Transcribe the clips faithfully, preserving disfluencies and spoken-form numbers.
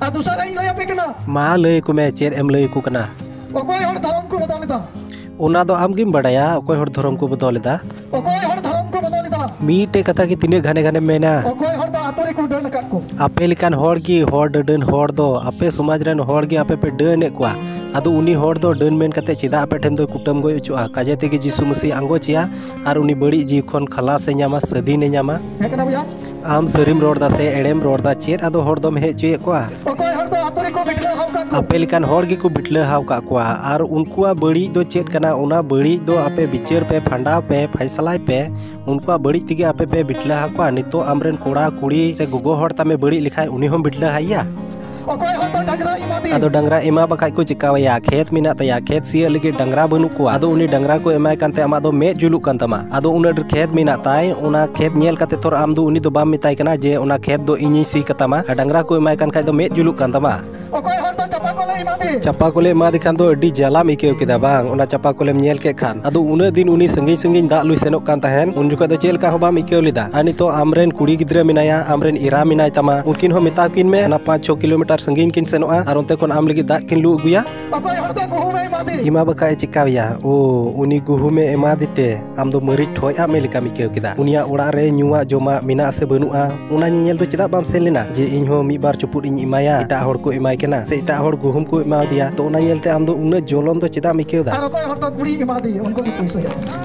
ᱟᱨ ᱫᱚᱥᱟᱨᱟᱜ ᱤᱧ ᱞᱟᱹᱭ ᱟᱯᱮ ᱠᱟᱱᱟ᱾ ᱢᱟ ᱞᱟᱹᱭ ᱟᱠᱚ ᱢᱮ, ᱪᱮᱫ ᱮᱢ ᱞᱟᱹᱭ ᱟᱠᱚ ᱠᱟᱱᱟ? ᱚᱠᱚᱭ ᱦᱚᱲ ᱫᱷᱚᱨᱚᱢ ᱠᱚ ᱵᱚᱫᱚᱞ ᱮᱫᱟ? ᱚᱱᱟ ᱫᱚ ᱟᱢ ᱜᱮᱢ ᱵᱟᱰᱟᱭᱟ, ᱚᱠᱚᱭ ᱦᱚᱲ ᱫᱷᱚᱨᱚᱢ ᱠᱚ ᱵᱚᱫᱚᱞ ᱮᱫᱟ᱾ ᱚᱠᱚᱭ ᱦᱚᱲ ᱫᱷᱚᱨᱚᱢ ᱠᱚ ᱵᱚᱫᱚᱞ ᱮᱫᱟ? ᱢᱤᱫᱴᱮᱡ ᱠᱟᱛᱷᱟ ᱜᱮ ᱛᱤᱱᱟᱹᱜ ᱜᱷᱟᱱᱮ ᱜᱷᱟᱱᱮᱢ ᱢᱮᱱᱟ? ᱚᱠᱚᱭ ᱦᱚᱲ ᱫᱚ ᱟᱛᱳ ᱨᱮᱠᱚ ᱰᱟᱹᱱ ᱟᱠᱟᱫ ᱠᱚ? ᱟᱯᱮ ᱞᱮᱠᱟᱱ ᱦᱚᱲ ᱜᱮ, ᱦᱚᱲ ᱰᱟᱹᱰᱟᱹᱱ ᱦᱚᱲ ᱫᱚ, ᱟᱯᱮ ᱥᱚᱢᱟᱡᱽ ᱨᱮᱱ ᱦᱚᱲ ᱜᱮ ᱟᱯᱮ ᱯᱮ ᱰᱟᱹᱱ ᱮᱫ ᱠᱚᱣᱟ᱾ ᱟᱫᱚ ᱩᱱᱤ ᱦᱚᱲ ᱫᱚ ᱰᱟᱹᱱ ᱢᱮᱱ ᱠᱟᱛᱮ ᱪᱮᱫᱟᱜ ᱟᱯᱮ ᱴᱷᱮᱱ ᱫᱚᱭ ᱠᱩᱴᱟᱹᱢ ᱜᱚᱡ ᱦᱚᱪᱚᱜᱼᱟ? ᱠᱟᱡᱮ ᱛᱮᱜᱮ ᱡᱤᱥᱩ ᱢᱟᱹᱥᱤ ᱟᱸᱜᱚᱪᱮᱭᱟ ᱟᱨ ᱩᱱᱤ ᱵᱟᱹᱲᱤᱡ ᱡᱤᱣᱤ ᱠᱷᱚᱱ ᱠᱷᱟᱞᱟᱥ ᱮ ᱧᱟᱢᱟ, ᱥᱟᱹᱫᱷᱤᱱ ᱮ ᱧᱟᱢᱟ᱾ ᱦᱮᱸ ᱠᱟᱱᱟ ᱵᱚᱭᱦᱟ᱾ ᱟᱢ ᱥᱟᱹᱨᱤᱢ ᱨᱚᱲ ᱫᱟ ᱥᱮ ᱮᱲᱮᱢ ᱨᱚᱲ ᱫᱟ? ᱪᱮᱫ ᱟᱫᱚ ᱦᱚᱲ ᱫᱚᱢ ᱦᱮᱡ ᱦᱚᱪᱚᱭᱮᱫ ᱠᱚᱣᱟ? ᱚᱠᱚᱭ ᱦᱚᱲ ᱫᱚ ᱟᱛᱳ ᱨᱮᱠᱚ ᱵᱤᱴᱞᱟᱹ ᱦᱟᱣ ᱠᱟᱜ ᱠᱚ? ᱟᱯᱮ ᱞᱮᱠᱟᱱ ᱦᱚᱲ ᱜᱮᱠᱚ ᱵᱤᱴᱞᱟᱹ ᱦᱟᱣ ᱠᱟᱜ ᱠᱚᱣᱟ᱾ ᱟᱨ ᱩᱱᱠᱩᱣᱟᱜ ᱵᱟᱹᱲᱤᱡ ᱫᱚ ᱪᱮᱫ ᱠᱟᱱᱟ? ᱚᱱᱟ ᱵᱟᱹᱲᱤᱡ ᱫᱚ ᱟᱯᱮ ᱵᱤᱪᱟᱹᱨ ᱯᱮ, ᱯᱷᱟᱸᱰᱟᱣ ᱯᱮ, ᱯᱷᱟᱭᱥᱟᱞᱟᱭ ᱯᱮ᱾ ᱩᱱᱠᱩᱣᱟᱜ ᱵᱟᱹᱲᱤᱡ ᱛᱮᱜᱮ ᱟᱯᱮ ᱯᱮ ᱵᱤᱴᱞᱟᱹ ᱦᱟᱠᱚᱣᱟ᱾ ᱱᱤᱛᱚᱜ ᱟᱢᱨᱮᱱ ᱠᱚᱲᱟ ᱠᱩᱲᱤ ᱥᱮ ᱜᱚᱜᱚ ᱦᱚᱲ ᱛᱟᱢᱮ ᱵᱟᱹᱲᱤᱡ ᱞᱮᱠᱷᱟᱡ ᱩᱱᱤ ᱦᱚᱸᱢ ᱵᱤᱴᱞᱟᱹ ᱦᱟᱭᱟ? ᱚᱠᱚᱭ ᱦᱚᱲ ᱫᱚ ᱰᱟᱝᱨᱟ ᱮᱢᱟ ᱫᱤᱧ᱾ ᱟᱫᱚ ᱰᱟᱝᱨᱟ ᱮᱢᱟ ᱵᱟᱠᱷᱟᱡ ᱠᱚ ᱪᱤᱠᱟᱣᱟᱭᱟ? ᱠᱷᱮᱛ ᱢᱮᱱᱟᱜ ᱛᱟᱭᱟ, ᱠᱷᱮᱛ ᱥᱤᱭᱳᱜ ᱞᱟᱹᱜᱤᱫ ᱰᱟᱝᱨᱟ ᱵᱟᱹᱱᱩᱜ ᱠᱚᱣᱟ᱾ ᱟᱫᱚ ᱩᱱᱤ ᱰᱟᱝᱨᱟ ᱠᱚ ᱮᱢᱟᱭ ᱠᱟᱱᱛᱮ ᱟᱢᱟᱜ ᱫᱚ ᱢᱮᱫ ᱡᱩᱞᱩᱜ ᱠᱟᱱ ᱛᱟᱢᱟ᱾ ᱟᱫᱚ ᱩᱱᱟᱹᱜ ᱰᱷᱮᱨ ᱠᱷᱮᱛ ᱢᱮᱱᱟᱜ ᱛᱟᱭ, ᱚᱱᱟ ᱠᱷᱮᱛ ᱧᱮᱞ ᱠᱟᱛᱮ ᱛᱷᱚᱨ ᱟᱢ ᱫᱚ ᱩᱱᱤ ᱫᱚ ᱵᱟᱢ ᱢᱮᱛᱟᱭ ᱠᱟᱱᱟ ᱡᱮ ᱚᱱᱟ ᱠᱷᱮᱛ ᱫᱚ ᱤᱧᱤᱧ ᱥᱤ ᱠᱟᱛᱟᱢᱟ᱾ ᱟᱨ ᱰᱟᱝᱨᱟ ᱠᱚ ᱮᱢᱟᱭ ᱠᱟᱱ ᱠᱷᱟᱡ ᱫᱚ ᱢᱮᱫ ᱡᱩᱞᱩᱜ ᱠᱟᱱ ᱛᱟᱢᱟ᱾ ᱚᱠᱚᱭ ᱦᱚᱲ ᱫᱚ ᱪᱟᱯᱟ ᱠᱚᱞᱮ ᱮᱢᱟ ᱫᱮ᱾ ᱪᱟᱯᱟ ᱠᱚᱞᱮ ᱮᱢᱟ ᱫᱮ ᱠᱷᱟᱱ ᱫᱚ ᱟᱹᱰᱤ ᱡᱟᱞᱟᱢ ᱟᱹᱭᱠᱟᱹᱣ ᱠᱮᱫᱟ ᱵᱟᱝ, ᱚᱱᱟ ᱪᱟᱯᱟ ᱠᱚᱞᱮᱢ ᱧᱮᱞ ᱠᱮᱫ ᱠᱷᱟᱱ? ᱟᱫᱚ ᱩᱱᱟᱹᱜ ᱫᱤᱱ ᱩᱱᱤ ᱥᱟᱺᱜᱤᱧ ᱥᱟᱺᱜᱤᱧ ᱫᱟᱜ ᱞᱩᱭ ᱥᱮᱱᱚᱜ ᱠᱟᱱ ᱛᱟᱦᱮᱸᱱ, ᱩᱱ ᱡᱚᱠᱷᱚᱡ ᱫᱚ ᱪᱮᱫ ᱞᱮᱠᱟ ᱦᱚᱸ ᱵᱟᱢ ᱟᱹᱭᱠᱟᱹᱣ ᱞᱮᱫᱟ? ᱟᱨ ᱱᱤᱛᱚᱜ ᱟᱢᱨᱮᱱ ᱠᱩᱲᱤ ᱜᱤᱫᱽᱨᱟᱹ ᱢᱮᱱᱟᱭᱟ, ᱟᱢᱨᱮᱱ ᱮᱨᱟ ᱢᱮᱱᱟᱭ ᱛᱟᱢᱟ, ᱩᱱᱠᱤᱱ ᱦᱚᱸ ᱢᱮᱛᱟ ᱠᱤᱱ ᱢᱮ, ᱚᱱᱟ ᱯᱟᱸᱪ ᱪᱷᱚ ᱠᱤᱞᱳᱢᱤᱴᱟᱨ ᱥᱟᱺᱜᱤᱧ ᱠᱤᱱ ᱥᱮᱱᱚᱜᱼᱟ ᱟᱨ ᱚᱱᱛᱮ ᱠᱷᱚᱱ ᱟᱢ ᱞᱟᱹᱜᱤᱫ ᱫᱟᱜ ᱠᱤᱱ ᱞᱩ ᱟᱹᱜᱩᱭᱟ᱾ ᱚᱠᱚᱭ ᱦᱚᱲ ᱫᱚ ᱜᱩᱦᱩᱢᱮ ᱮᱢᱟ ᱫᱮ᱾ ᱮᱢᱟ ᱵᱟᱠᱷᱟᱡ ᱮ ᱪᱤᱠᱟᱹᱣᱮᱭᱟ? ᱳ, ᱩᱱᱤ ᱜᱩᱦᱩᱢᱮ ᱮᱢᱟ ᱫᱮ ᱛᱮ ᱟᱢ ᱫᱚ ᱢᱟᱹᱨᱤᱪ ᱴᱷᱚᱡ ᱟᱜ ᱢᱮ ᱞᱮᱠᱟᱢ ᱟᱹᱭᱠᱟᱹᱣ ᱠᱮᱫᱟ᱾ ᱩᱱᱤᱭᱟᱜ ᱚᱲᱟᱜ ᱨᱮ ᱧᱩᱣᱟᱜ ᱡᱚᱢᱟᱜ ᱢᱮᱱᱟᱜ ᱥᱮ ᱵᱟᱹᱱᱩᱜᱼᱟ, ᱚᱱᱟ ᱧᱮᱧᱮᱞ ᱫᱚ ᱪᱮᱫᱟᱜ ᱵᱟᱢ ᱥᱮᱱ ᱞᱮᱱᱟ? ᱡᱮ ᱤᱧ ᱦᱚᱸ ᱢᱤᱫ ᱵᱟᱨ ᱪᱩᱯᱩᱫ ᱤᱧ ᱮᱢᱟᱭᱟ, ᱮᱴᱟᱜ ᱦᱚᱲ ᱠᱚ ᱮᱢᱟᱭ ᱠᱟᱱᱟ ᱥᱮ ᱮᱴᱟᱜ ᱦᱚᱲ ᱜᱩᱦᱩᱢ ᱠᱚ ᱮᱢᱟ ᱫᱮᱭᱟ, ᱛᱚ ᱚᱱᱟ ᱧᱮᱞᱛᱮ ᱟᱢ ᱫᱚ ᱩᱱᱟᱹᱜ ᱡᱚᱞᱚᱱ ᱫᱚ ᱪᱮᱫᱟᱜ ᱮᱢ ᱟᱹᱭᱠᱟᱹᱣ ᱫᱟ? ᱟᱨ ᱚᱠᱚᱭ ᱦᱚᱲ ᱫᱚ ᱠᱩᱲᱤ ᱮᱢᱟ ᱫᱮᱭᱟ, ᱩᱱᱠᱩ ᱜᱮ ᱯᱩᱭᱥᱟᱹ᱾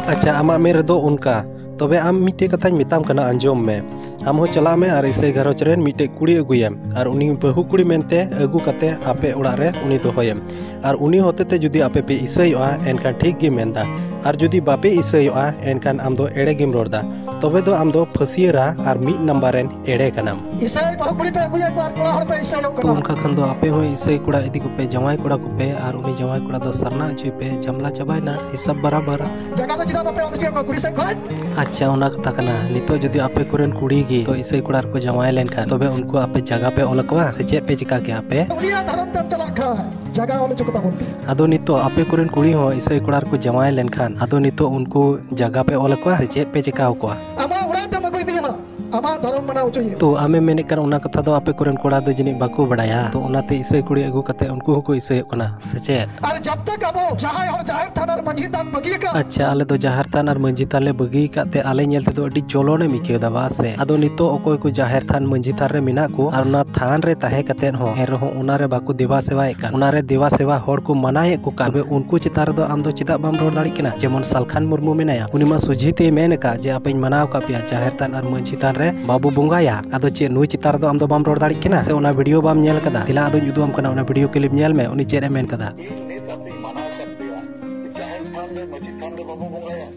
ᱟᱪᱪᱷᱟ, ᱟᱢᱟᱜ ᱢᱮᱱ ᱨᱮᱫᱚ ᱚᱱᱠᱟ᱾ ᱛᱚᱵᱮ ᱟᱢ ᱢᱤᱫᱴᱮᱡ ᱠᱟᱛᱷᱟᱧ ᱢᱮᱛᱟᱢ ᱠᱟᱱᱟ, ᱟᱸᱡᱚᱢ ᱢᱮ᱾ ᱟᱢ ᱦᱚᱸ ᱪᱟᱞᱟᱜ ᱢᱮ ᱟᱨ ᱤᱥᱟᱹᱭ ᱜᱷᱟᱨᱚᱸᱡᱽ ᱨᱮᱱ ᱢᱤᱫᱴᱮᱡ ᱠᱩᱲᱤ ᱟᱹᱜᱩᱭᱮᱢ ᱟᱨ ᱩᱱᱤ ᱵᱟᱹᱦᱩ ᱠᱩᱲᱤ ᱢᱮᱱᱛᱮ ᱟᱹᱜᱩ ᱠᱟᱛᱮ ᱟᱯᱮ ᱚᱲᱟᱜ ᱨᱮ ᱩᱱᱤ ᱫᱚᱦᱚᱭᱮᱢ᱾ ᱟᱨ ᱩᱱᱤ ᱦᱚᱛᱮ ᱛᱮ ᱡᱩᱫᱤ ᱟᱯᱮ ᱯᱮ ᱤᱥᱟᱹᱭᱚᱜᱼᱟ, ᱮᱱᱠᱷᱟᱱ ᱴᱷᱤᱠ ᱜᱮᱢ ᱢᱮᱱᱫᱟ᱾ ᱟᱨ ᱡᱩᱫᱤ ᱵᱟᱯᱮ ᱤᱥᱟᱹᱭᱚᱜᱼᱟ, ᱮᱱᱠᱷᱟᱱ ᱟᱢ ᱫᱚ ᱮᱲᱮ ᱜᱮᱢ ᱨᱚᱲᱫᱟ᱾ ᱛᱚᱵᱮ ᱫᱚ ᱟᱢ ᱫᱚ ᱯᱷᱟᱹᱥᱤᱭᱟᱹᱨᱟ ᱟᱨ ᱢᱤᱫ ᱱᱟᱢᱵᱟᱨ ᱨᱮᱱ ᱮᱲᱮ ᱠᱟᱱᱟᱢ᱾ ᱤᱥᱟᱹᱭ ᱵᱟᱹᱦᱩ ᱠᱩᱲᱤ ᱯᱮ ᱟᱹᱜᱩᱭᱮᱫ ᱠᱚᱣᱟ ᱟᱨ ᱠᱚᱲᱟ ᱦᱚᱲ ᱯᱮ ᱤᱥᱟᱹᱭᱚᱜ ᱛᱚ ᱠᱟᱱᱟ᱾ ᱚᱱᱠᱟ ᱠᱷᱟᱱ ᱫᱚ ᱟᱯᱮ ᱦᱚᱸ ᱤᱥᱟᱹᱭ ᱠᱚᱲᱟ ᱤᱫᱤ ᱠᱚᱯᱮ, ᱡᱟᱶᱟᱭ ᱠᱚᱲᱟ ᱠᱚᱯᱮ, ᱟᱨ ᱩᱱᱤ ᱡᱟᱶᱟᱭ ᱠᱚᱲᱟ ᱫᱚ ᱥᱟᱨᱱᱟ ᱦᱚᱪᱚᱭ ᱯᱮ, ᱡᱟᱢᱞᱟ ᱪᱟᱵᱟᱭᱱᱟ, ᱦᱤᱥᱟᱹᱵ ᱵᱟᱨᱟᱵᱟᱨ᱾ ᱡᱟᱭᱜᱟ ᱫᱚ ᱪᱮᱫᱟᱜ ᱵᱟᱯᱮ ᱚᱞ ᱦᱚᱪᱚᱭᱮᱫ ᱠᱚᱣᱟ ᱠᱩᱲᱤ ᱥᱮᱫ ᱠᱷᱚᱡ? ᱟᱪᱪᱷᱟ, ᱚᱱᱟ ᱠᱟᱛᱷᱟ ᱠᱟᱱᱟ᱾ ᱱᱤᱛᱚᱜ ᱡᱩᱫᱤ ᱟᱯᱮ ᱠᱚᱨᱮᱱ ᱠᱩᱲᱤ ᱜᱮ ᱛᱚ ᱤᱥᱟᱹᱭ ᱠᱚᱲᱟ ᱨᱮᱠᱚ ᱡᱟᱶᱟᱭ ᱞᱮᱱᱠᱷᱟᱱ, ᱛᱚᱵᱮ ᱩᱱᱠᱩ ᱟᱯᱮ ᱡᱟᱭᱜᱟ ᱯᱮ ᱚᱞ ᱟᱠᱚᱣᱟ ᱥᱮ ᱪᱮᱫ ᱯᱮ ᱪᱤᱠᱟ ᱠᱮᱭᱟ ᱟᱯᱮ? ᱩᱱᱤᱭᱟᱜ ᱫᱷᱚᱨᱚᱢ ᱛᱮᱢ ᱪᱟᱞᱟᱜ ᱠᱷᱟᱱ ᱡᱟᱭᱜᱟ ᱚᱞ ᱦᱚᱪᱚ ᱠᱚᱛᱟ ᱵᱚᱱ ᱯᱮ᱾ ᱟᱫᱚ ᱱᱤᱛᱚᱜ ᱟᱯᱮ ᱠᱚᱨᱮᱱ ᱠᱩᱲᱤ ᱦᱚᱸ ᱤᱥᱟᱹᱭ ᱠᱚᱲᱟ ᱨᱮᱠᱚ ᱡᱟᱶᱟᱭ ᱞᱮᱱᱠᱷᱟᱱ, ᱟᱫᱚ ᱱᱤᱛᱚᱜ ᱩᱱᱠᱩ ᱡᱟᱭᱜᱟ ᱯᱮ ᱚᱞ ᱟᱠᱚᱣᱟ ᱥᱮ ᱪᱮᱫ ᱯᱮ ᱪᱤᱠᱟ ᱟᱠᱚᱣᱟ? ᱟᱢᱟᱜ ᱚᱲᱟᱜ ᱛᱮᱢ ᱟᱹᱜᱩ ᱤᱫᱤᱭᱟ ᱦᱟᱸᱜ᱾ ᱟᱢᱟᱜ ᱫᱷᱚᱨᱚᱢ ᱢᱟᱱᱟᱣ ᱦᱚᱪᱚᱭ ᱦᱩᱭᱩᱜᱼᱟ᱾ ᱛᱚ ᱟᱢᱮᱢ ᱢᱮᱱᱮᱫ ᱠᱟᱱ ᱚᱱᱟ ᱠᱟᱛᱷᱟ ᱫᱚ ᱟᱯᱮ ᱠᱚᱨᱮᱱ ᱠᱚᱲᱟ ᱫᱚ ᱡᱟᱹᱱᱤᱡ ᱵᱟᱠᱚ ᱵᱟᱲᱟᱭᱟ, ᱛᱚ ᱚᱱᱟᱛᱮ ᱤᱥᱟᱹᱭ ᱠᱩᱲᱤ ᱟᱹᱜᱩ ᱠᱟᱛᱮ ᱩᱱᱠᱩ ᱦᱚᱸᱠᱚ ᱤᱥᱟᱹᱭᱚᱜ ᱠᱟᱱᱟ ᱥᱮ ᱪᱮᱫ? ᱟᱨ ᱡᱟᱵ ᱛᱟᱠ ᱟᱵᱚ ᱡᱟᱦᱟᱸᱭ ᱦᱚᱲ ᱡᱟᱦᱮᱨ ᱛᱷᱟᱱ ᱟᱨ ᱢᱟᱹᱡᱷᱤ ᱛᱷᱟᱱ ᱵᱟᱹᱜᱤ ᱟᱠᱟᱫ᱾ ᱟᱪᱪᱷᱟ, ᱟᱞᱮ ᱫᱚ ᱡᱟᱦᱮᱨ ᱛᱷᱟᱱ ᱟᱨ ᱢᱟᱹᱡᱷᱤ ᱛᱷᱟᱱ ᱞᱮ ᱵᱟᱹᱜᱤ ᱟᱠᱟᱫ ᱛᱮ ᱟᱞᱮ ᱧᱮᱞ ᱛᱮᱫᱚ ᱟᱹᱰᱤ ᱡᱚᱞᱚᱱᱮᱢ ᱟᱹᱭᱠᱟᱹᱣ ᱮᱫᱟ ᱵᱟᱝ ᱥᱮ? ᱟᱫᱚ ᱱᱤᱛᱚᱜ ᱚᱠᱚᱭ ᱠᱚ ᱡᱟᱦᱮᱨ ᱛᱷᱟᱱ ᱢᱟᱹᱡᱷᱤ ᱛᱷᱟᱱ ᱨᱮ ᱢᱮᱱᱟᱜ ᱠᱚ ᱟᱨ ᱚᱱᱟ ᱛᱷᱟᱱ ᱨᱮ ᱛᱟᱦᱮᱸ ᱠᱟᱛᱮ ᱦᱚᱸ ᱮᱱᱨᱮᱦᱚᱸ ᱚᱱᱟ ᱨᱮ ᱵᱟᱠᱚ ᱫᱮᱵᱟ ᱥᱮᱵᱟᱭᱮᱫ ᱠᱟᱱ, ᱚᱱᱟ ᱨᱮ ᱫᱮᱵᱟ ᱥᱮᱵᱟ ᱦᱚᱲ ᱠᱚ ᱢᱟᱱᱟᱭᱮᱫ ᱠᱚ ᱠᱟᱱ, ᱛᱚᱵᱮ ᱩᱱᱠᱩ ᱪᱮᱛᱟᱱ ᱨᱮᱫᱚ ᱟᱢ ᱫᱚ ᱪᱮᱫᱟᱜ ᱵᱟᱢ ᱨᱚᱲ ᱫᱟᱲᱮᱭᱟᱜ ᱠᱟᱱᱟ? ᱡᱮᱢᱚᱱ ᱥᱟᱞᱠᱷᱟᱱ ᱢᱩᱨᱢᱩ ᱢᱮᱱᱟᱭᱟ, ᱩᱱᱤ ᱢᱟ ᱥᱚᱡᱷᱮ ᱛᱮᱭ ᱢᱮᱱ ᱟᱠᱟᱫ ᱡᱮ ᱟᱯᱮᱧ ᱢᱟᱱᱟᱣ ᱟᱠᱟᱫ ᱯᱮᱭᱟ ᱡᱟᱦᱮᱨ ᱛᱷᱟᱱ ᱟᱨ ᱢᱟᱹᱡᱷᱤ ᱛᱷᱟᱱ ᱨᱮ ᱵᱟᱵᱚ ᱵᱚᱸᱜᱟᱭᱟ᱾ ᱟᱫᱚ ᱪᱮᱫ ᱱᱩᱭ ᱪᱮᱛᱟᱱ ᱨᱮᱫᱚ ᱟᱢ ᱫᱚ ᱵᱟᱢ ᱨᱚᱲ ᱫᱟᱲᱮᱭᱟᱜ ᱠᱟᱱᱟ? ᱥᱮ ᱚᱱᱟ ᱵᱷᱤᱰᱤᱭᱳ ᱵᱟᱢ ᱧᱮᱞ ᱟᱠᱟᱫᱟ? ᱫᱮᱞᱟ ᱟᱫᱚᱧ ᱩᱫᱩᱜ ᱟᱢ ᱠᱟᱱᱟ, ᱚᱱᱟ ᱵᱷᱤᱰᱤᱭᱳ ᱠᱞᱤᱯ ᱧᱮᱞ ᱢᱮ, ᱩᱱᱤ ᱪᱮᱫ ᱮ ᱢᱮᱱ ᱠᱟᱫᱟ᱾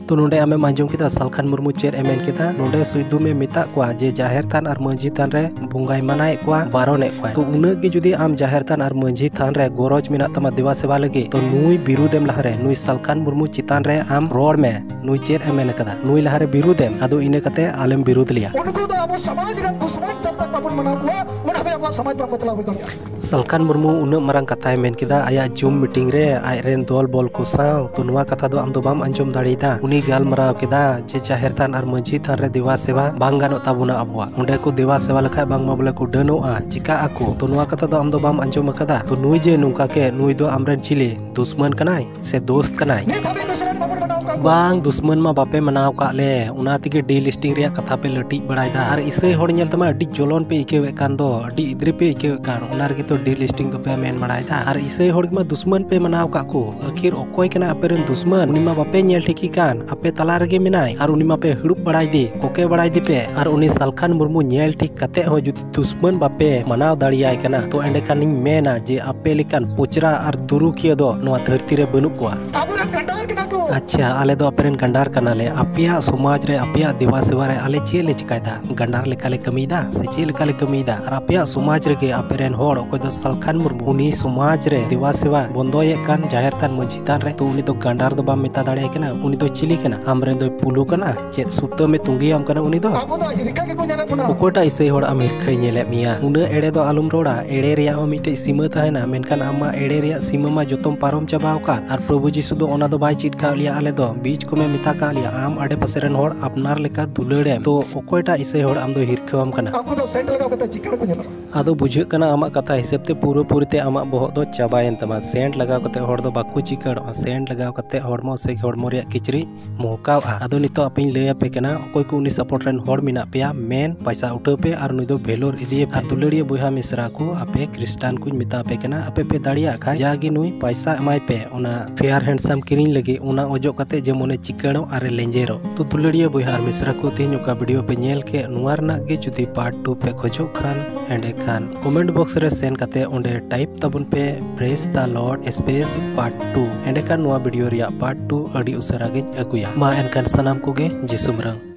ᱛᱚ ᱱᱚᱰᱮ ᱟᱢᱮᱢ ᱟᱸᱡᱚᱢ ᱠᱮᱫᱟ ᱥᱟᱞᱠᱷᱟᱱ ᱢᱩᱨᱢᱩ ᱪᱮᱫ ᱮ ᱢᱮᱱ ᱠᱮᱫᱟ? ᱱᱚᱰᱮ ᱥᱩᱭᱫᱩᱢ ᱮ ᱢᱮᱛᱟᱜ ᱠᱚᱣᱟ ᱡᱮ ᱡᱟᱦᱮᱨ ᱛᱷᱟᱱ ᱟᱨ ᱢᱟᱹᱡᱷᱤ ᱛᱷᱟᱱ ᱨᱮ ᱵᱚᱸᱜᱟᱭ ᱢᱟᱱᱟᱭᱮᱫ ᱠᱚᱣᱟ, ᱵᱟᱨᱚᱱᱮᱫ ᱠᱚᱣᱟ᱾ ᱛᱚ ᱩᱱᱟᱹᱜ ᱜᱮ ᱡᱩᱫᱤ ᱟᱢ ᱡᱟᱦᱮᱨ ᱛᱷᱟᱱ ᱟᱨ ᱢᱟᱹᱡᱷᱤ ᱛᱷᱟᱱ ᱨᱮ ᱜᱚᱨᱚᱡᱽ ᱢᱮᱱᱟᱜ ᱛᱟᱢᱟ ᱫᱮᱵᱟ ᱥᱮᱵᱟ ᱞᱟᱹᱜᱤᱫ, ᱛᱚ ᱱᱩᱭ ᱵᱤᱨᱩᱫᱮᱢ ᱞᱟᱦᱟᱨᱮ, ᱱᱩᱭ ᱥᱟᱞᱠᱷᱟᱱ ᱢᱩᱨᱢᱩ ᱪᱮᱛᱟᱱ ᱨᱮ ᱟᱢ ᱨᱚᱲ ᱢᱮ, ᱱᱩᱭ ᱪᱮᱫ ᱮ ᱢᱮᱱ ᱠᱟᱫᱟ, ᱱᱩᱭ ᱞᱟᱦᱟᱨᱮ ᱵᱤᱨᱩᱫᱮᱢ, ᱟᱫᱚ ᱤᱱᱟᱹ ᱠᱟᱛᱮ ᱟᱞᱮᱢ ᱵᱤᱨᱩᱫ ᱞᱮᱭᱟ᱾ ᱩᱱᱠᱩ ᱫᱚ ᱟᱵᱚ ᱥᱚᱢᱟᱡᱽ ᱨᱮᱱ ᱫᱩᱥᱢᱚᱱ ᱡᱟᱵ ᱛᱟᱠ ᱵᱟᱵᱚᱱ ᱢᱟᱱᱟᱣ ᱠᱚᱣᱟ, ᱚᱱᱟ ᱦᱟᱹᱵᱤᱡ ᱟᱵᱚᱣᱟᱜ ᱥᱚᱢᱟᱡᱽ ᱵᱟᱝ ᱵᱟᱛᱞᱟᱣ ᱦᱩᱭ ᱫᱟᱲᱮᱭᱟᱜᱼᱟ᱾ ᱥᱟᱞᱠᱷᱟᱱ ᱢᱩᱨᱢᱩ ᱩᱱᱟᱹᱜ ᱢᱟᱨᱟᱝ ᱠᱟᱛᱷᱟᱭ ᱢᱮᱱ ᱠᱮᱫᱟ ᱟᱭᱟᱜ ᱡᱩᱢ ᱢᱤᱴᱤᱝ ᱨᱮ ᱟᱡᱨᱮᱱ ᱫᱚᱞ ᱵᱚᱞ ᱠᱚ ᱥᱟᱶ, ᱛᱚ ᱱᱚᱣᱟ ᱠᱟᱛᱷᱟ ᱫᱚ ᱟᱢ ᱫᱚ ᱵᱟᱢ ᱟᱸᱡᱚᱢ ᱫᱟᱲᱮᱭᱟᱫᱟ? ᱩᱱᱤ ᱜᱟᱞᱢᱟᱨᱟᱣ ᱠᱮᱫᱟ ᱡᱮ ᱡᱟᱦᱮᱨ ᱛᱷᱟᱱ ᱟᱨ ᱢᱟᱹᱡᱷᱤ ᱛᱷᱟᱱ ᱨᱮ ᱫᱮᱵᱟ ᱥᱮᱵᱟ ᱵᱟᱝ ᱜᱟᱱᱚᱜ ᱛᱟᱵᱚᱱᱟ ᱟᱵᱚᱣᱟᱜ, ᱚᱸᱰᱮ ᱠᱚ ᱫᱮᱵᱟ ᱥᱮᱵᱟ ᱞᱮᱠᱷᱟᱡ ᱵᱟᱝᱢᱟ ᱵᱚᱞᱮ ᱠᱚ ᱰᱟᱹᱱᱚᱜᱼᱟ, ᱪᱤᱠᱟᱹᱜ ᱟᱠᱚ, ᱛᱚ ᱱᱚᱣᱟ ᱠᱟᱛᱷᱟ ᱫᱚ ᱟᱢ ᱫᱚ ᱵᱟᱢ ᱟᱸᱡᱚᱢ ᱟᱠᱟᱫᱟ? ᱛᱚ ᱱᱩᱭ ᱡᱮ ᱱᱚᱝᱠᱟ ᱠᱮ, ᱱᱩᱭ ᱫᱚ ᱟᱢᱨᱮᱱ ᱪᱤᱞᱤ ᱫᱩᱥᱢᱟᱱ ᱠᱟᱱᱟᱭ ᱥᱮ ᱫᱳᱥᱛ ᱠᱟᱱᱟᱭ? ᱱᱤᱛ ᱦᱟᱹᱵᱤᱡ ᱫᱩᱥᱢᱟᱱ ᱵᱟᱵᱚᱱ ᱢᱟᱱᱟᱣ ᱟᱠᱟᱫ ᱠᱚᱣᱟ᱾ ᱵᱟᱝ, ᱫᱩᱥᱢᱟᱱ ᱢᱟ ᱵᱟᱯᱮ ᱢᱟᱱᱟᱣ ᱟᱠᱟᱫ ᱞᱮ, ᱚᱱᱟ ᱛᱮᱜᱮ ᱰᱤᱞᱤᱥᱴᱤᱝ ᱨᱮᱭᱟᱜ ᱠᱟᱛᱷᱟ ᱯᱮ ᱞᱟᱹᱴᱤᱡ ᱵᱟᱲᱟᱭᱮᱫᱟ᱾ ᱟᱨ ᱤᱥᱟᱹᱭ ᱦᱚᱲ ᱧᱮᱞ ᱛᱮᱢᱟ ᱟᱹᱰᱤ ᱡᱚᱞᱚᱱ ᱯᱮ ᱟᱹᱭᱠᱟᱹᱣᱮᱫ ᱠᱟᱱ ᱫᱚ, ᱟᱹᱰᱤ ᱤᱫᱽᱨᱟᱹ ᱯᱮ ᱟᱹᱭᱠᱟᱹᱣᱮᱫ ᱠᱟᱱ, ᱚᱱᱟ ᱨᱮᱜᱮ ᱛᱚ ᱰᱤᱞᱤᱥᱴᱤᱝ ᱫᱚᱯᱮ ᱢᱮᱱ ᱵᱟᱲᱟᱭᱮᱫᱟ᱾ ᱟᱨ ᱤᱥᱟᱹᱭ ᱦᱚᱲ ᱜᱮᱢᱟ ᱫᱩᱥᱢᱟᱱ ᱯᱮ ᱢᱟᱱᱟᱣ ᱟᱠᱟᱫ ᱠᱚ᱾ ᱟᱹᱠᱷᱤᱨ ᱚᱠᱚᱭ ᱠᱟᱱᱟ ᱟᱯᱮᱨᱮᱱ ᱫᱩᱥᱢᱟᱱ? ᱩᱱᱤ ᱢᱟ ᱵᱟᱯᱮ ᱧᱮᱞ ᱴᱷᱤᱠᱮ ᱠᱟᱱ, ᱟᱯᱮ ᱛᱟᱞᱟ ᱨᱮᱜᱮ ᱢᱮᱱᱟᱭ᱾ ᱟᱨ ᱩᱱᱤ ᱢᱟᱯᱮ ᱦᱟᱹᱲᱩᱵ ᱵᱟᱲᱟᱭ ᱫᱮ, ᱠᱚᱠᱮ ᱵᱟᱲᱟᱭ ᱫᱮᱯᱮ᱾ ᱟᱨ ᱩᱱᱤ ᱥᱟᱞᱠᱷᱟᱱ ᱢᱩᱨᱢᱩ ᱧᱮᱞ ᱴᱷᱤᱠ ᱠᱟᱛᱮ ᱦᱚᱸ ᱡᱩᱫᱤ ᱫᱩᱥᱢᱟᱱ ᱵᱟᱯᱮ ᱢᱟᱱᱟᱣ ᱫᱟᱲᱮᱭᱟᱭ ᱠᱟᱱᱟ, ᱛᱚ ᱮᱸᱰᱮᱠᱷᱟᱱᱤᱧ ᱢᱮᱱᱟ ᱡᱮ ᱟᱯᱮ ᱞᱮᱠᱟᱱ ᱯᱚᱪᱨᱟ ᱟᱨ ᱫᱩᱨᱩᱠᱤᱭᱟᱹ ᱫᱚ ᱱᱚᱣᱟ ᱫᱷᱟᱹᱨᱛᱤ ᱨᱮ ᱵᱟᱹᱱᱩᱜ ᱠᱚᱣᱟ᱾ ᱟᱵᱚᱨᱮᱱ ᱜᱟᱱᱰᱟᱨ ᱠᱟᱱᱟ ᱠᱚ᱾ ᱟᱪᱪᱷᱟ, ᱟᱞᱮ ᱫᱚ ᱟᱯᱮᱨᱮᱱ ᱜᱟᱱᱰᱟᱨ ᱠᱟᱱᱟᱞᱮ᱾ ᱟᱯᱮᱭᱟᱜ ᱥᱚᱢᱟᱡᱽ ᱨᱮ, ᱟᱯᱮᱭᱟᱜ ᱫᱮᱵᱟ ᱥᱮᱵᱟ ᱨᱮ ᱟᱞᱮ ᱪᱮᱫ ᱞᱮ ᱪᱤᱠᱟᱭᱮᱫᱟ? ᱜᱟᱱᱰᱟᱨ ᱞᱮᱠᱟᱞᱮ ᱠᱟᱹᱢᱤᱭᱮᱫᱟ ᱥᱮ ᱪᱮᱫ ᱞᱮᱠᱟᱞᱮ ᱠᱟᱹᱢᱤᱭᱮᱫᱟ? ᱟᱨ ᱟᱯᱮᱭᱟᱜ ᱥᱚᱢᱟᱡᱽ ᱨᱮᱜᱮ ᱟᱯᱮᱨᱮᱱ ᱦᱚᱲ ᱚᱠᱚᱭ ᱫᱚ ᱥᱟᱞᱠᱷᱟᱱ ᱢᱩᱨᱢᱩ, ᱩᱱᱤ ᱥᱚᱢᱟᱡᱽ ᱨᱮ ᱫᱮᱵᱟ ᱥᱮᱵᱟ ᱵᱚᱱᱫᱚᱭᱮᱫ ᱠᱟᱱ ᱡᱟᱦᱮᱨ ᱛᱷᱟᱱ ᱢᱟᱹᱡᱷᱤ ᱛᱷᱟᱱ ᱨᱮ, ᱛᱚ ᱩᱱᱤ ᱫᱚ ᱜᱟᱱᱰᱟᱨ ᱫᱚ ᱵᱟᱢ ᱢᱮᱛᱟ ᱫᱟᱲᱮᱭᱟᱭ ᱠᱟᱱᱟ? ᱩᱱᱤ ᱫᱚ ᱪᱤᱞᱤ ᱠᱟᱱᱟ? ᱟᱢᱨᱮᱱ ᱫᱚᱭ ᱯᱩᱞᱩ ᱠᱟᱱᱟ? ᱪᱮᱫ ᱥᱩᱛᱟᱹᱢᱮ ᱛᱩᱸᱜᱤᱭᱟᱢ ᱠᱟᱱᱟ ᱩᱱᱤ ᱫᱚ? ᱟᱵᱚ ᱫᱚ ᱦᱤᱨᱠᱷᱟᱹ ᱜᱮᱠᱚ ᱧᱮᱞᱮᱫ ᱵᱚᱱᱟ᱾ ᱚᱠᱚᱭᱴᱟᱜ ᱤᱥᱟᱹᱭ ᱦᱚᱲ ᱟᱢ ᱦᱤᱨᱠᱷᱟᱹᱭ ᱧᱮᱞᱮᱫ ᱢᱮᱭᱟ? ᱩᱱᱟᱹᱜ ᱮᱲᱮ ᱫᱚ ᱟᱞᱚᱢ ᱨᱚᱲᱟ᱾ ᱮᱲᱮ ᱨᱮᱭᱟᱜ ᱦᱚᱸ ᱢᱤᱫᱴᱮᱡ ᱥᱤᱢᱟᱹ ᱛᱟᱦᱮᱱᱟ, ᱢᱮᱱᱠᱷᱟᱱ ᱟᱢ ᱢᱟ ᱮᱲᱮ ᱨᱮᱭᱟᱜ ᱥᱤᱢᱟᱹ ᱢᱟ ᱡᱚᱛᱚᱢ ᱯᱟᱨᱚᱢ ᱪᱟᱵᱟᱣ ᱟᱠᱟᱫ᱾ ᱟᱨ ᱯᱨᱚᱵᱷᱩ ᱡᱤᱥᱩ ᱫᱚ ᱚᱱᱟ ᱫᱚ ᱵᱟᱭ ᱪᱮᱫ ᱠᱟᱜ ᱞᱮᱭᱟ ᱟᱞᱮ ᱫᱚ᱾ ᱵᱤᱪ ᱠᱚᱢᱮ ᱢᱮᱛᱟ ᱠᱟᱜ ᱞᱮᱭᱟ, ᱟᱢ ᱟᱰᱮ ᱯᱟᱥᱮ ᱨᱮᱱ ᱦᱚᱲ ᱟᱯᱱᱟᱨ ᱞᱮᱠᱟ ᱫᱩᱞᱟᱹᱲᱮᱢ, ᱛᱚ ᱚᱠᱚᱭᱴᱟᱜ ᱤᱥᱟᱹᱭ ᱦᱚᱲ ᱟᱢ ᱫᱚ ᱦᱤᱨᱠᱷᱟᱹᱣᱟᱢ ᱠᱟᱱᱟ? ᱟᱠᱚ ᱫᱚ ᱥᱮᱱᱴ ᱞᱟᱜᱟᱣ ᱠᱟᱛᱮ ᱪᱤᱠᱟᱹᱲ ᱠᱚ ᱧᱮᱞᱚᱜᱼᱟ᱾ ᱟᱫᱚ ᱵᱩᱡᱷᱟᱹᱜ ᱠᱟᱱᱟ ᱟᱢᱟᱜ ᱠᱟᱛᱷᱟ ᱦᱤᱥᱟᱹᱵ ᱛᱮ ᱯᱩᱨᱟᱹ ᱯᱩᱨᱤ ᱛᱮ ᱟᱢᱟᱜ ᱵᱚᱦᱚᱜ ᱫᱚ ᱪᱟᱵᱟᱭᱮᱱ ᱛᱟᱢᱟ᱾ ᱥᱮᱱᱴ ᱞᱟᱜᱟᱣ ᱠᱟᱛᱮ ᱦᱚᱲ ᱫᱚ ᱵᱟᱠᱚ ᱪᱤᱠᱟᱹᱲᱚᱜᱼᱟ, ᱥᱮᱱᱴ ᱞᱟᱜᱟᱣ ᱠᱟᱛᱮ ᱦᱚᱲᱢᱚ ᱥᱮ ᱦᱚᱲᱢᱚ ᱨᱮᱭᱟᱜ ᱠᱤᱪᱨᱤᱡ ᱢᱚᱦᱠᱟᱣᱼᱟ᱾ ᱟᱫᱚ ᱱᱤᱛᱚᱜ ᱟᱯᱮᱧ ᱞᱟᱹᱭ ᱟᱯᱮ ᱠᱟᱱᱟ, ᱚᱠᱚᱭ ᱠᱚ ᱩᱱᱤ ᱥᱟᱯᱳᱨᱴ ᱨᱮᱱ ᱦᱚᱲ ᱢᱮᱱᱟᱜ ᱯᱮᱭᱟ, ᱢᱮᱱ ᱯᱟᱭᱥᱟ ᱩᱴᱷᱟᱹᱣ ᱯᱮ ᱟᱨ ᱱᱩᱭ ᱫᱚ ᱵᱷᱮᱞᱳᱨ ᱤᱫᱤᱭᱮ ᱯᱮ᱾ ᱟᱨ ᱫᱩᱞᱟᱹᱲᱤᱭᱟᱹ ᱵᱚᱭᱦᱟ ᱢᱤᱥᱨᱟ ᱠᱚ, ᱟᱯᱮ ᱠᱷᱨᱤᱥᱴᱟᱱ ᱠᱚᱧ ᱢᱮᱛᱟ ᱯᱮ ᱠᱟᱱᱟ, ᱟᱯᱮ ᱯᱮ ᱫᱟᱲᱮᱭᱟᱜ ᱠᱷᱟᱱ ᱡᱟᱜᱮ ᱱᱩᱭ ᱯᱟᱭᱥᱟ ᱮᱢᱟᱭ ᱯᱮ, ᱚᱱᱟ ᱯᱷᱮᱭᱟᱨ ᱦᱮᱱᱰᱥᱟᱢ ᱠᱤᱨᱤᱧ ᱞᱟᱹᱜᱤᱫ, ᱚᱱᱟ ᱚᱡᱚᱜ ᱠᱟᱛᱮ ᱡᱮᱢᱚᱱᱮ ᱪᱤᱠᱟᱹᱲᱚᱜ ᱟᱨᱮ ᱞᱮᱸᱡᱮᱨᱚᱜ᱾ ᱛᱚ ᱫᱩᱞᱟᱹᱲᱤᱭᱟᱹ ᱵᱚᱭᱦᱟ ᱟᱨ ᱢᱤᱥᱨᱟ ᱠᱚ, ᱛᱮᱦᱮᱧ ᱚᱠᱟ ᱵᱷᱤᱰᱤᱭᱳ ᱯᱮ ᱧᱮᱞ ᱠᱮᱫ, ᱱᱚᱣᱟ ᱨᱮᱱᱟᱜ ᱜᱮ ᱡᱩᱫᱤ ᱯᱟᱨᱴ ᱴᱩ ᱯᱮ ᱠᱷᱚᱡᱚᱜ ᱠᱷᱟᱱ, ᱮᱸᱰᱮᱠᱷᱟᱱ ᱠᱚᱢᱮᱱᱴ ᱵᱚᱠᱥ ᱨᱮ ᱥᱮᱱ ᱠᱟᱛᱮ ᱚᱸᱰᱮ ᱴᱟᱭᱤᱯ ᱛᱟᱵᱚᱱ ᱯᱮ, Praise the Lord space part two᱾ ᱮᱸᱰᱮᱠᱷᱟᱱ ᱱᱚᱣᱟ ᱵᱷᱤᱰᱤᱭᱳ ᱨᱮᱭᱟᱜ ᱯᱟᱨᱴ ᱴᱩ ᱟᱹᱰᱤ ᱩᱥᱟᱹᱨᱟ ᱜᱤᱧ ᱟᱹᱜᱩᱭᱟ᱾ ᱢᱟ ᱮᱱᱠᱷᱟᱱ ᱥᱟᱱᱟᱢ ᱠᱚᱜᱮ ᱡᱤᱥᱩ ᱢᱟᱨᱟᱝ᱾